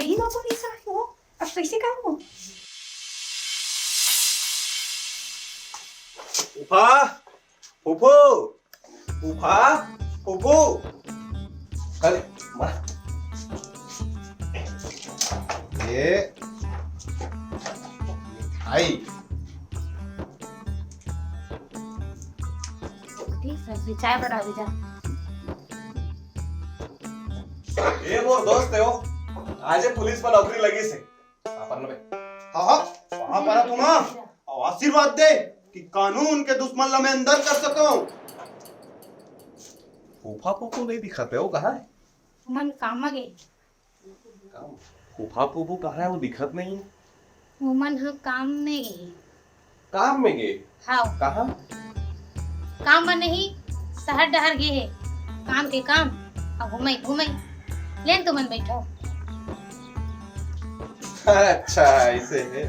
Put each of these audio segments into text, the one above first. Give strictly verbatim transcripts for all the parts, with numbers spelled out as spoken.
ई मा पुलिस आ गयो, अब कैसे काम हो? फूफा, फूफू, फूफा, फूफू। अरे, माँ। ये मिठाई। ठीक है, फिर चाय बना दे जा। ये मोर दोस्त है वो, आज ये पुलिस में नौकरी लगी से। हाँ, पर ना बे। हाँ, हाँ, वहाँ पर तुम, हाँ, और आशीर्वाद दे कि कानून के दुश्मन ला मैं अंदर कर सकूं। फूफा फूफू नहीं दिखाते हो, कहाँ है? मन काम में गए। काम? फूफा फूफू कहाँ है, वो दिखत नहीं है। वो मन ह काम में गए। काम में गए? हाँ। कहाँ? काम में नहीं, शहर डहर गए है। काम के काम, अब घूमे घूमे। लेन तुमन बैठो। अच्छा, ऐसे है।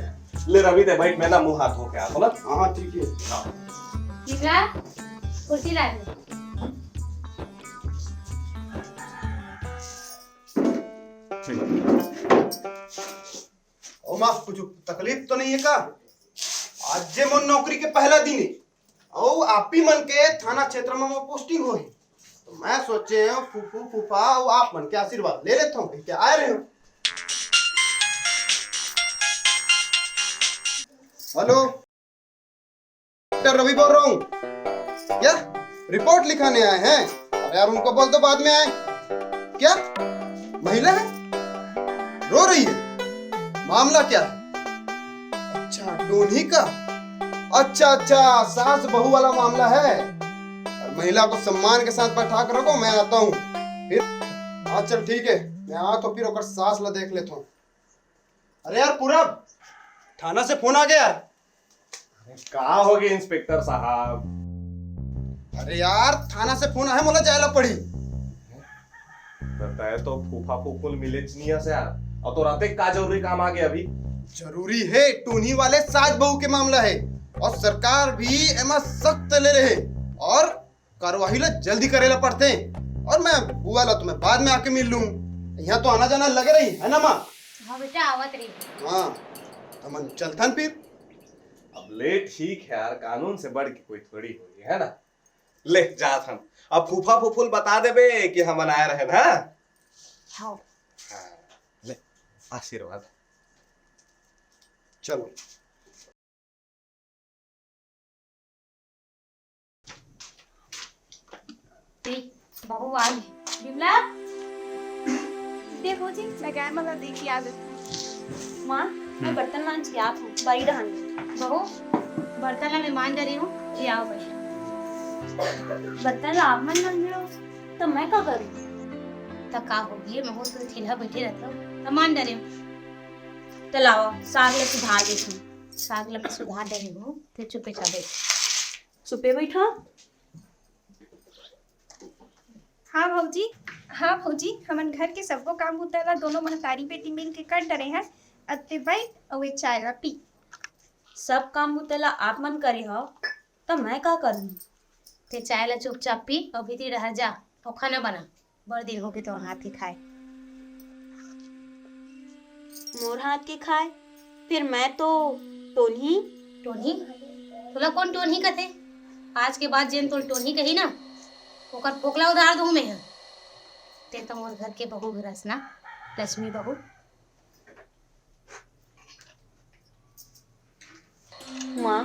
ले रवि, दे बैठ, मैं ना मुंह हाथ धो के आता हूँ ना। हाँ, ठीक है। हाँ। निकला, कुर्सी ला दे। ओ माँ, कुछ तकलीफ तो नहीं है का? आज जे मोर नौकरी के पहला दिन है, अउ आप ही मन के थाना क्षेत्र में मोर पोस्टिंग होही, तो मैं सोचे हूँ फूफू फूफा अउ आप मन के आशीर्वाद ले लेता हूँ, क्या आए रहे हो। हेलो, डॉक्टर रवि बोल रहा हूँ। क्या रिपोर्ट लिखाने आए हैं? अरे यार, उनको बोल दो, बाद में आए। क्या महिला है, रो रही है, मामला क्या है? अच्छा, टोनी का। अच्छा अच्छा, सास बहू वाला मामला है। और महिला को सम्मान के साथ बैठा कर रखो, मैं आता हूँ फिर। हाँ चल ठीक है, मैं आ तो फिर ओकर सास ला देख लेता हूँ। अरे यार पूरब, थाना से फोन आ गया यार। अरे, का हो गया इंस्पेक्टर साहब? अरे यार, थाना से फोन आया, मोला जायला पड़ी। बताए तो फूफा फूफुल मिले चिनिया से यार। और तो राते का जरूरी काम आ गया अभी? जरूरी है, टोनी वाले सास बहू के मामला है। और सरकार भी एमा सख्त ले रहे। और कार्यवाही ला जल्दी करेला पड़ते। और मैं बुआ ला तो मैं बाद में आके मिल लूं। यहाँ तो आना जाना लगे रही है ना माँ? हाँ बेटा, आवत रही। हाँ, तो मन चलथन फिर। अब ले ठीक है यार, कानून से बढ़ के कोई थोड़ी होई, है ना? ले जात हन। अब फूफा फूफुल बता देबे कि हमन आए रहे ना। हाँ। हाँ, ले आशीर्वाद। चलो। देख, बहू आ गई। विमला, दे भौजी, मैं गाय मला देख के आ जाती। माँ, मैं हम्म। बर्तन मांज के आत हूँ, बड़ी रहन। बहू, बर्तन ला मैं मांज डरे हूँ, ये आओ भाई। बर्तन ला आप मन मांज लो, तो मैं का करूँ? त का हो गई, महू तो ठेला बैठे रहता हूँ, त मांज डरे हूँ। त लाओ, साग ला सुधार देती हूँ। साग ला सुधार डरे हूँ, ते चुपे चापे। चुपे बैठा। हाँ भौजी, हाँ भौजी, हमन घर के सब्बो काम बुता ला दोनों महतारी बेटी मिल के कर डरे हन। अते बई अउ ए चाय ला पी। सब काम बुता ला आप मन करे हव, त मैं का करूँ? ते चाय ला चुपचाप पी अउ भीतरी डहर जा अउ खाना बना। बड़ दिन होगे तोर हाथ के खाए। मोर हाथ के खाए? फिर मैं तो टोनही। टोनही? तोला कोन टोनही कथे? आज के बाद जेन तोल टोनही कही ना, ओकर फोकला उधार दूँ मैं ह। ते तो मोर घर के बहू हरस ना, लक्ष्मी बहू। माँ,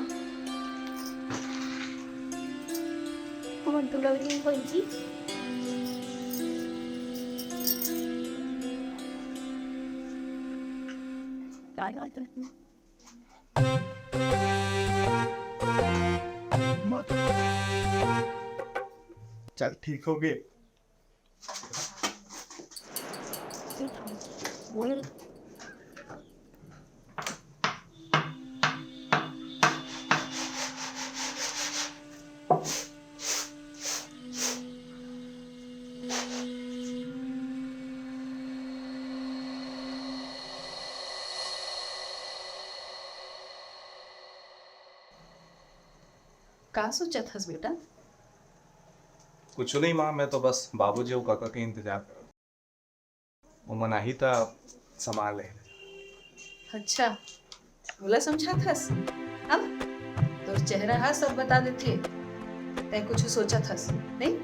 हमन तो लग रही भौजी। चल, ठीक हो गए। का सोचत हस बेटा? कुछ नहीं माँ, मैं तो बस बाबूजी अउ काका के इंतजार करत। ओमन आही त संभाल ले। अच्छा, मोला समझात हस? अब तोर चेहरा ह सब बता देथे। तैं कुछ सोचत हस, नहीं?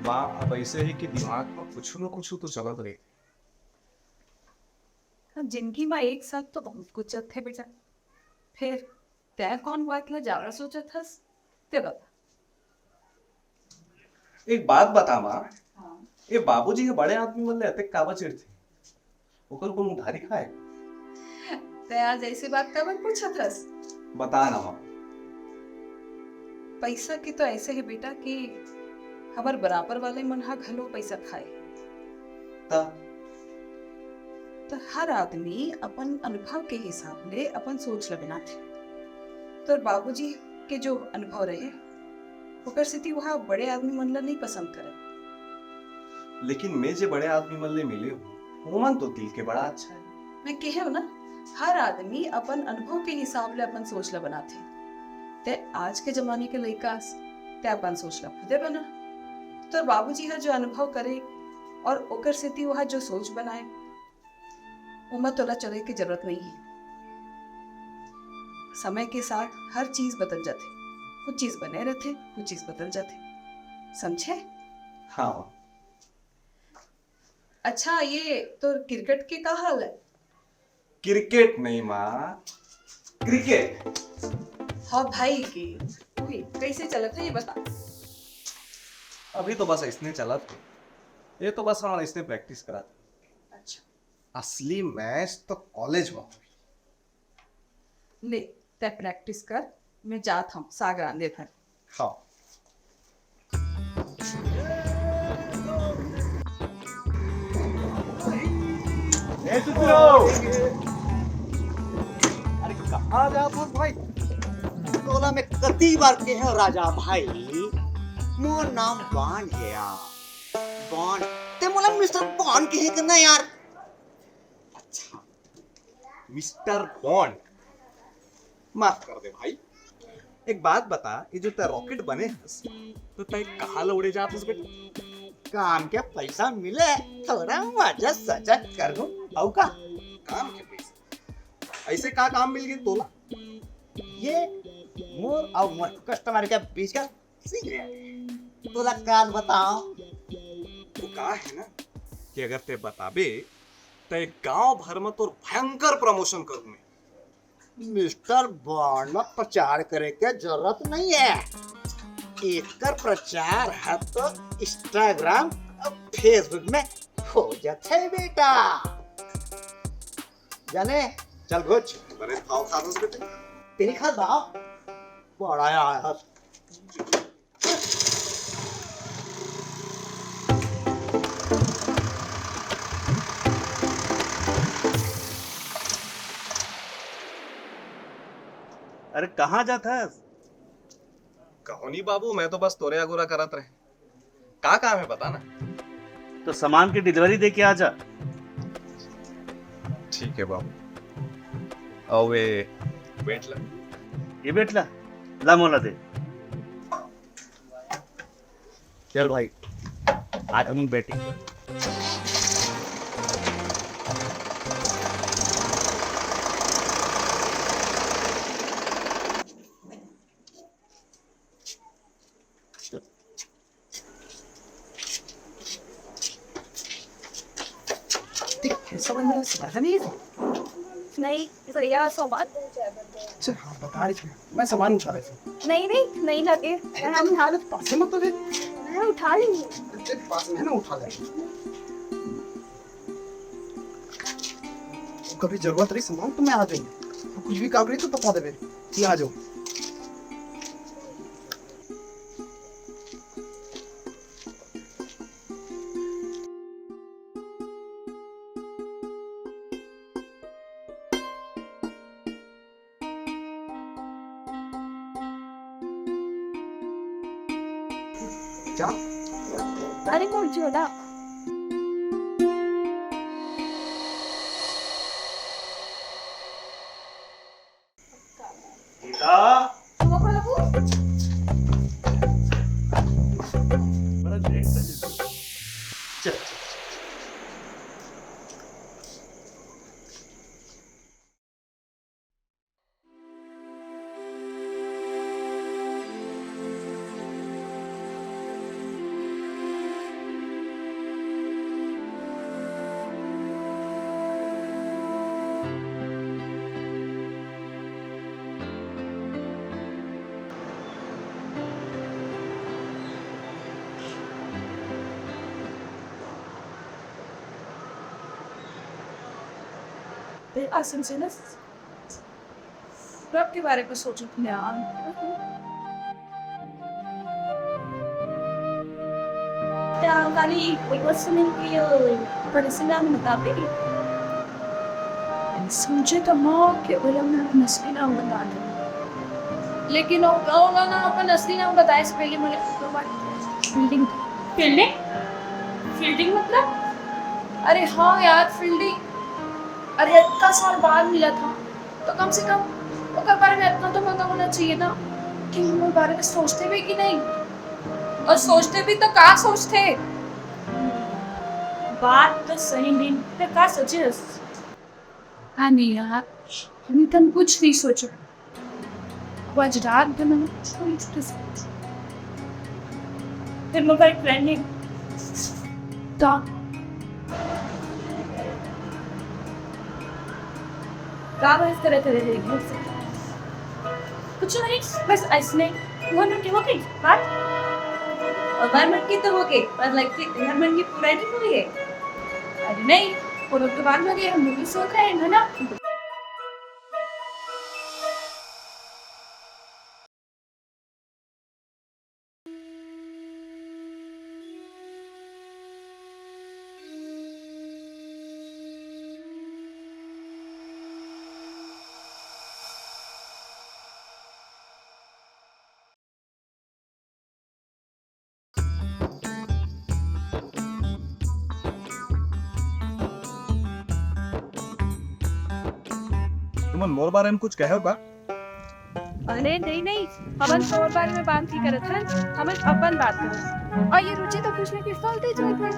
माँ, अब ऐसे है कि दिमाग में कुछ न कुछ तो चलत रही। अब जिंदगी में एक साथ तो बहुत कुछ चलथे बेटा, फिर तैं कौन बात ला ज्यादा सोचत हस, ते बता। एक बात बता माँ, हाँ। ये बाबूजी के बड़े आदमी मन ले अतेक काबर चिढ़थे? ओकर कोन उधारी खाए? तैं आज ऐसी बात काबर पूछत हस? बता ना माँ। पैसा के तो ऐसे है बेटा कि हमर बराबर वाले मन ह घलो पैसा खाए। त? त हर आदमी अपन अनुभव के हिसाब ले अपन सोच ल बनाथे। तोर बाबूजी के जो अनुभव रहे, ओकर सेती वह बड़े आदमी मन ल नहीं पसंद करे। लेकिन मैं जे बड़े आदमी मन ले मिले हूँ, ओमन तो दिल के बड़ा अच्छा है। मैं केहे हूँ ना, हर आदमी अपन अनुभव के हिसाब ले अपन सोच ल बनाथे। ते आज के जमाने के लइका अस, ते अपन सोच ल खुदे बना। तोर बाबूजी ह जो अनुभव करे और ओकर सेती वह जो सोच बनाए, ओमा तोला चले के जरूरत नहीं है। समय के साथ हर चीज बदल जाथे, कुछ चीज बने रहथे, कुछ चीज बदल जाथे, समझे? हाँ। अच्छा, ये तोर क्रिकेट के का हाल है? क्रिकेट नहीं माँ, क्रिकेट। हाँ भाई, के ओही कैसे चलत है ये बता। अभी तो बस इसने चलत है, ये तो बस हाँ इसने प्रैक्टिस करा था। अच्छा। असली मैच तो कॉलेज में होई। ले, तै प्रैक्टिस कर, मैं जात हूँ साग रांधे बर। हाँ। ए सुतरो, अरे कहाँ जात हो भाई? तोला मैं कती बार कहे हूँ राजा भाई, मोर नाम बॉन्ड है यार, बॉन्ड। ते मोला मिस्टर बॉन्ड कहे के ना यार। अच्छा, मिस्टर बॉन्ड, माफ कर दे भाई। एक बात बता, ये जो तै रॉकेट बने हस, तो तै कहाँ ल उड़े जात हस बेटा? काम के पैसा मिले, थोड़ा मजा सजा करूँ, अउ का? काम के पैसा? ऐसे का काम मिल गए तोला? ये मोर अउ मोर कस्टमर के बीच का सीक्रेट। तोला का बताओ? वो का है ना कि अगर तै बताबे, त गांव भर में तोर भयंकर प्रमोशन करूँ मैं। मिस्टर बॉन्ड में प्रचार करे के जरूरत नहीं है। एकर प्रचार है तो Instagram और Facebook में हो जाथे बेटा। जाने, चल घुच। बड़े भाव खा रहे हो बेटे। तेरी खा भाव। बड़ा आया है। अरे कहाँ जात हस? कहो नहीं बाबू, मैं तो बस तोरे अगोरा करत रहे। का काम है बता ना। तो सामान के डिलीवरी दे के आ जा। ठीक है बाबू। अउ ये बेट ला। ये बेट ला, ला मोला दे। चल भाई, आज हम बैटिंग। देख, ऐसा बंदा से ज्यादा नहीं है। नहीं, भैया, सो बात। अच्छा, हाँ, बता रही थी। मैं सामान उठा रही थी। नहीं, नहीं, नहीं लगे। मैं हम उठा लो। पास में मत तो दे। मैं उठा लेंगी। तेरे पास में है ना, उठा ले। कभी जरूरत रही सामान तो मैं आ जाऊंगी। कुछ भी काम रही तो बता दे मेरे। ये आ जाओ। क्या? अरे, मोर झोला। बेटा। बड़ा लेट से लेट। आज समझे ना, रब के बारे में सोचत हँव यार। त्या काली एक वस्तु मिल के परेशान में बतावे। समझे तो माँ के बोला मैं नसली ना बता दे। लेकिन वो गाँव ना अपन असली नाम बताए से पहले मैंने फील्डिंग, फील्डिंग, फील्डिंग मतलब? अरे हाँ यार, फील्डिंग। अरे इतना साल बाद मिला था, तो कम से कम ओकर बारे में इतना तो पता होना चाहिए ना कि हम ओकर बारे में सोचते भी कि नहीं, और सोचते भी तो का सोचते। बात तो सही नहीं, तो का सोचे? हाँ नहीं यार, अभी तक कुछ नहीं सोचा। वो आज रात भर मैंने कुछ नहीं सोचा। फिर मैं गर्लफ्रेंड नहीं। तो का बहस करे करे रे घर से? कुछ नहीं, बस ऐसने। वो ना हो गई बात। और बार मटकी तो हो गई, पर लगती है हर मन की पूरा नहीं हुई है। अरे नहीं, वो लोग तो बाद में गए, हम लोग भी सो गए हैं ना। तुमन मोर बारे में कुछ कहे हो का? अरे नहीं नहीं, हमन तोर बारे में बात नहीं करत हन, हमन अपन बात करत हन। और ये रुचि तो कुछ नहीं कुछ बोलते ही रहत है।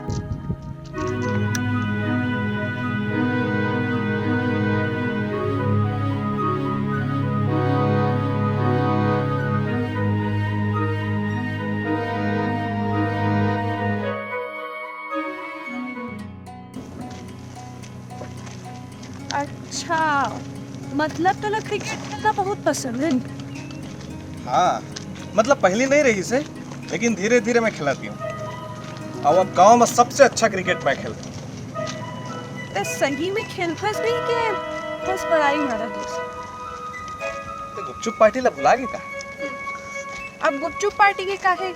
अच्छा, मतलब तोला क्रिकेट खेलना बहुत पसंद है? हाँ, मतलब पहली नहीं रहिस हे, लेकिन धीरे धीरे मैं खेलत गेंव। अब गांव में सबसे अच्छा क्रिकेट मैं खेलत हँव। ते सही में खेलथस भी के बस बड़ाई मारत हस? ते गुपचुप पार्टी ला भुला गे का? अब गुपचुप पार्टी के काहे,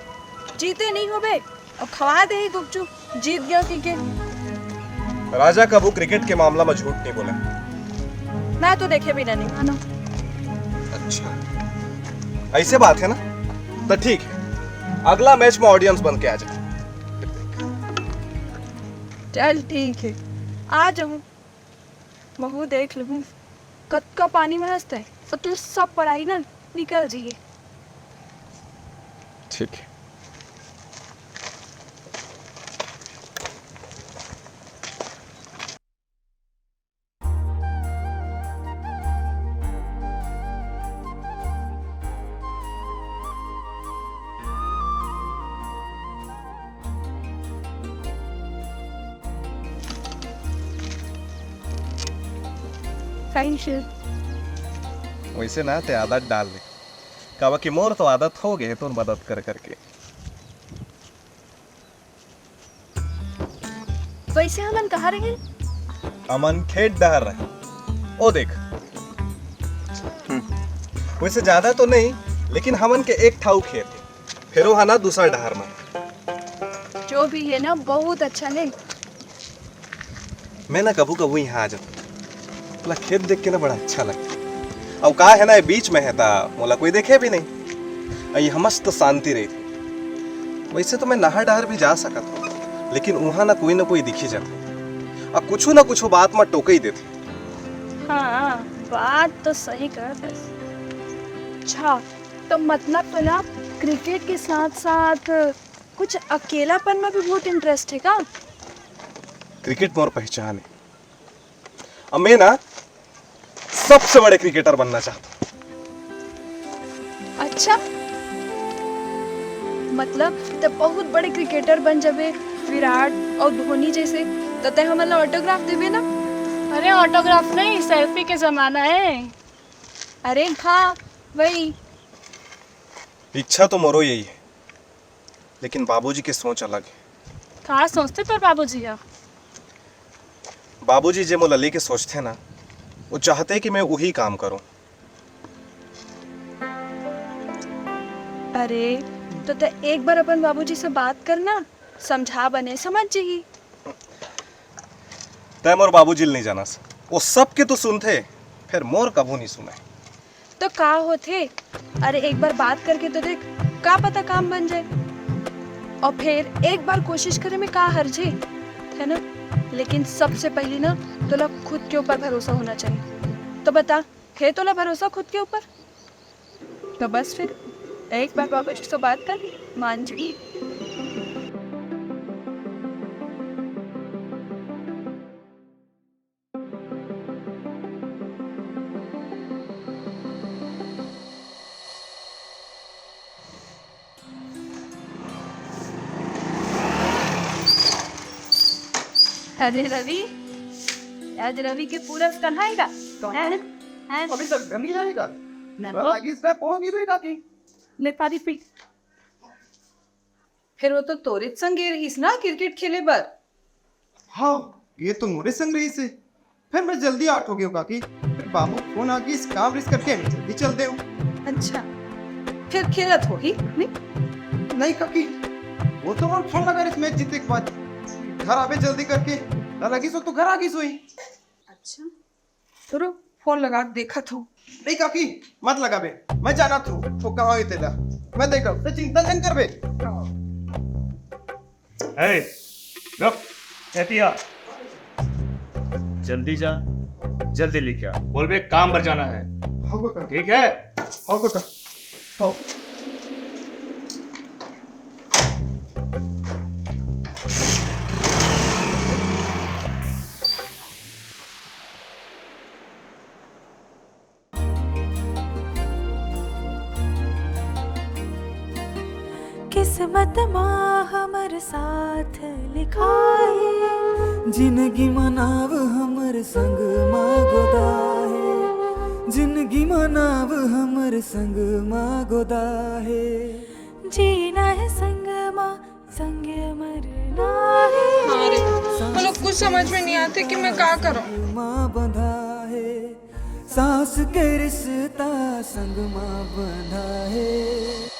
जीते नहीं होबे, अब खवा दे ही गुपचुप, जीत गया कि के। राजा कभू क्रिकेट के मामला में झूठ नहीं बोले। मैं तो देखे बिना नहीं मानों। अच्छा, ऐसे बात है ना, तो ठीक है, अगला मैच में ऑडियंस बन के आ जा। चल ठीक है, आ जाऊँ। महू देख लूँ कतका पानी में हंसते, तो तू सब पढ़ाई ना निकल जाइए। ठीक है। वैसे ना ते आदत डाल ले, काबर कि मोर तो आदत हो गए तोर मदद कर करके। वैसे हमन कहाँ रहे? हमन खेत डहर रहे। ओ देख। हम्म। वैसे ज्यादा तो नहीं, लेकिन हमन के एक ठाऊ खेत है। फेर वो है ना दूसरा डहर में। जो भी है ना, बहुत अच्छा है। मैं ना कभू कभू यहाँ आ जाता। मोला खेत देख के ना बड़ा अच्छा लगता। अब का है ना, ये बीच में है ता मोला कोई देखे भी नहीं। अउ यहाँ मस्त शांति रही थी। वैसे तो मैं नहर डहर भी जा सकत हूँ, लेकिन वहाँ ना कोई ना कोई दिखी जाता। अब कुछ ना कुछ बात में टोके ही देते। हाँ, बात तो सही कहत है। अच्छा, तो मतलब तो ना क्रिकेट के साथ साथ कुछ अकेलापन में भी बहुत इंटरेस्ट है का? क्रिकेट मोर पहचान है। अब मैं ना सबसे बड़े क्रिकेटर बनना चाहता हूँ। अच्छा, मतलब ते बहुत बड़े क्रिकेटर बन जाबे, विराट और धोनी जैसे, तो ते हमन ला ऑटोग्राफ देबे ना? अरे ऑटोग्राफ नहीं, सेल्फी के जमाना है। अरे हाँ, वही। इच्छा तो मोरो यही है, लेकिन बाबूजी के सोच अलग है। का सोचते तोर बाबूजी ह? बाबूजी जे मोला लेके सोचथे ना, वो चाहते कि मैं वही काम करूं। अरे, तो तैं एक बार अपन बाबूजी से बात करना, समझा बने समझ जही। तैं मोर बाबूजी ल नहीं जानस, वो सबके तो सुनथे, फिर मोर कभू नहीं सुने। तो का होथे? अरे, एक बार बात करके तो देख, का पता काम बन जाए। और फिर एक बार कोशिश करे में का हर्ज हे, है ना? लेकिन सबसे पहली ना तोला खुद के ऊपर भरोसा होना चाहिए। तो बता, हे तोला भरोसा खुद के ऊपर? तो बस फिर एक बार बाबूजी से बात कर, मान जाही। अरे रवि, आज रवि के पूरा कन्हाएगा। हैं? हैं? अभी तक गमी रहेगा। ना तो। अभी इसमें पहुंच ही नहीं जाती। ले पानी पी। फिर वो तो तोरे संगे रहिस ना क्रिकेट खेले बर। हाँ, ये तो मोरे संग रहिस हे। फिर मैं जल्दी आठ हो गयो काकी। फिर बाबू फोन आ गइस, काम रिस करके मैं जल्दी चल दे हूँ। अच्छा, फिर खेलत होही, नहीं? नहीं काकी, वो तो हम फोन लगा रहे मैच जीते के बाद। घर आबे जल्दी करके, ना लगी सो तो घर आ गई सोई। अच्छा, तो रुक, फोन लगा के देखत हूँ। नहीं काकी, मत लगाबे, मैं जानत हूँ वो कहाँ हे तेला। मैं देख रहा हूँ, तो चिंता नहीं करबे। ए, रुक, एती आ। जल्दी जा, जल्दी लेके आ। बोलबे काम पर जाना है। हाँ काका। ठीक है? हाँ काका। हाँ। किस्मत मा हमर साथ लिखाए। जिनगी मा नाव हमर संग मा गोदा हे। जिनगी मा नाव हमर संग मा गोदा हे। जीना हे संग मा, संग मरना हे। हाँ रे, मतलब कुछ समझ में नहीं आते कि मैं का करूँ। मा बंधा हे, सांस के रिश्ता संग मा बंधा हे।